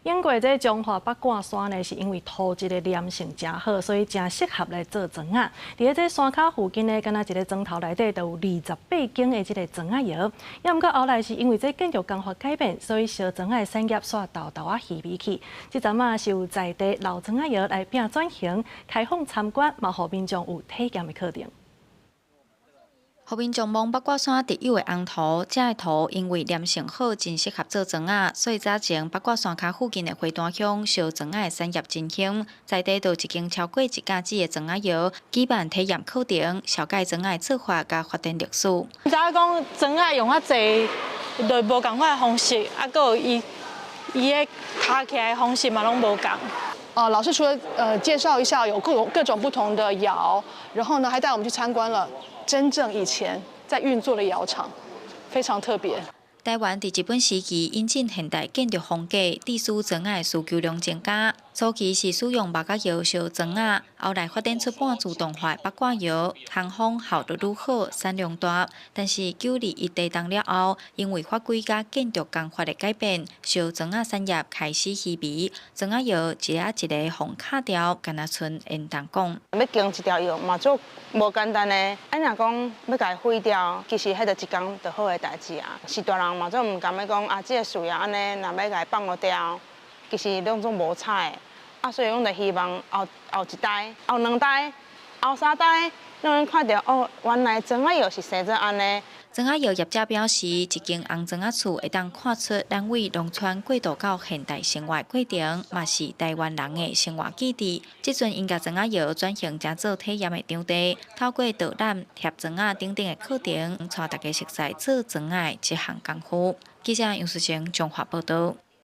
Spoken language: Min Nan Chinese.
英國這彰化八卦山呢，是因為土質的黏性誠好，所以誠適合來做莊仔。佇咧這山跤附近呢，敢若一个莊頭內底就有28間的這个莊仔窯。也毋過後來是因為這建築工法改變，所以燒莊仔的產業煞沓沓仔稀微去。這陣仔是有在地老莊仔窯來變轉型，開放參觀，嘛予民眾有體驗的課程。予民眾望八卦山特有的紅土，這个土因為黏性好，真適合做莊仔，所以早前八卦山跤附近的花壇鄉燒莊仔的產業真興，在地就一間超過一甲子的莊仔窯，舉辦體驗課程，紹介莊仔做法佮發展歷史。知影講莊仔用較濟，就無仝款的方式，啊，閣有伊伊的敲起來的方式嘛，攏無仝。老師除了介紹一下有各種各種不同的窯，然後呢，還帶我們去參觀了真正以前在運作的窯廠，非常特別。台灣佇日本時期引進現代建築風格，致使磚仔的需求量增加。初期是使用木仔窯燒磚仔，後來發展出半自動化的八卦窯，通風效率愈好，產量大。但是921地動了後，因為法規佮建築工法的改變，燒磚仔產業開始稀微，磚仔窯一个一个予敲掉，敢若賰煙囱講。欲經一條窯嘛足無簡單的，啊若講欲共伊毀掉，其實彼就一工就好的代誌啊。是大人嘛足毋甘欲講啊，這个事業按呢，若欲共伊放予掉，其實攏總無彩的。啊，所以阮就希望後後一代、後兩代、後三代，攏會看著哦，原來磚仔窯是生做按呢。磚仔窯業者表示，一間紅磚仔厝會當看出咱為農村過渡到現代生活的過程，嘛是台灣人的生活記憶。這陣𪜶共磚仔窯轉型成做體驗的場地，透過導覽、貼磚仔等等的課程，帶大家熟悉做磚仔的這項功夫。記者楊淑晴綜合報導。